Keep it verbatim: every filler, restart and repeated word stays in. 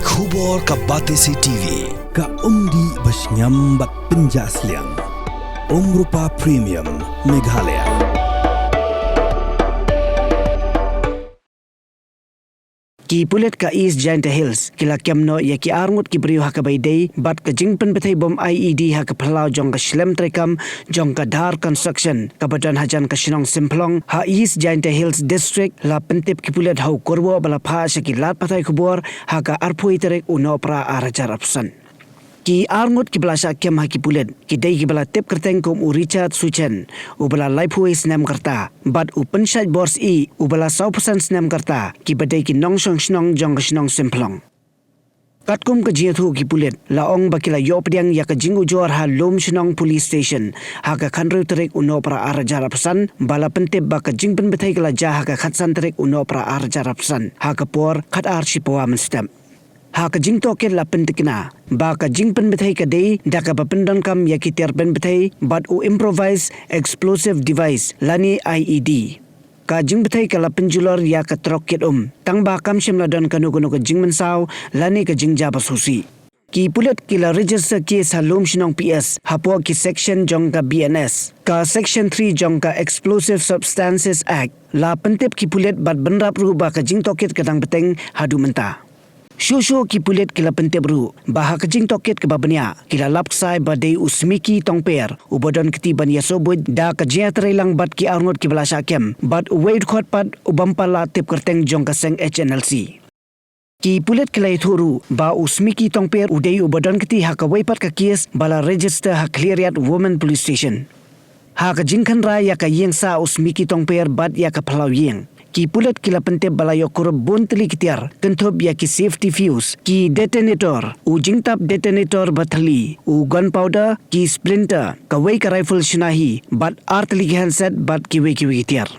Khubor ka Batesi T V, ka umdih ba shngiam bad pynjah sliang. Umrupa Premium, Meghalaya. Ki pulit ka East Jaintia Hills ki la kem noh ïa ki arngut ki briew ha kaba ïadei bad ka jingpynbthei bom I E D ha ka phyllaw jong ka shlem treikam jong ka Dhar Construction kaba don hajan ka shnong Symphlang ha East Jaintia Hills District. La pyntip ki pulit ha u kyrwoh ba la phah sha ki lad pathai khubor ha ka arphew tarik u Nohprah ar hajar arphew san. Ki arngut kiba la shah kem ha ki pulit ki dei kiba la tip kyrteng kum u Richard Suchen, uba la laiphew snem ka rta, bad u Pynshait Borsih, uba la sawphew san snem ka rta, kiba dei ki nongshong shnong jong ka shnong Symphlang. Katkum ka jingïathuh ki pulit, la ong ba ki la ïoh pdiang ïa ka jingujor ha Lum Shnong Police Station ha ka khathynriew tarik u Nohprah ar hajar arphew san, ba la pyntip ba ka jingpynbthei ka la jia ha ka khatsan tarik u Nohprah ar hajar arphew san ha ka por khatar shipawa mynstep. Ha ka jingtohkit la pyntikna ba ka jingpynbthei ka dei da kaba pyndonkam ïa ki tiar pynbthei bad u improvised explosive device lane I E D. Ka jingbthei ka la pynjulor ïa ka trok kit um, tang ba kam shym la don kano kano ka jingmynsaw lane ka jingjia ba sngewsih. Ki pulit ki la register case ha Lum Shnong P S hapoh ki section jong ka B N S. Ka section three jong ka Explosive Substances Act. La pyntip ki pulit bad bynrap ruh ba ka jingtohkit ka dang bteng haduh mynta. Shuh shuh ki pulit ki la pyntip ruh ba ha ka jingtohkit kaba bniah ki la lap ksai ba dei u Smiki Tongper, uba don kti ban ïasohbuit da ka jingïatreilang bad ki arngut kiba la shah kem, bad uwei u dkhot pat u bym pat la tip kyrteng jong ka seng H N L C. Ki pulit ki la ïathuh ruh ba u Smiki Tongper u dei uba don kti ha kawei pat ka case ba la register ha Khliehriat Women Police Station. Ha ka jingkhynra ïa ka ïing sah u Smiki Tongper bad ïa ka phyllaw ïing, ki pulit ki la pyntip ba la ïoh kurup bun tylli ki tiar, kynthup ïa ki safety fuse, ki detonator, u jingtap detonator ba thylli, u gunpowder, ki splinter, kawei ka rifle shna hi, bad ar tylli ki handset bad kiwei kiwei ki tiar.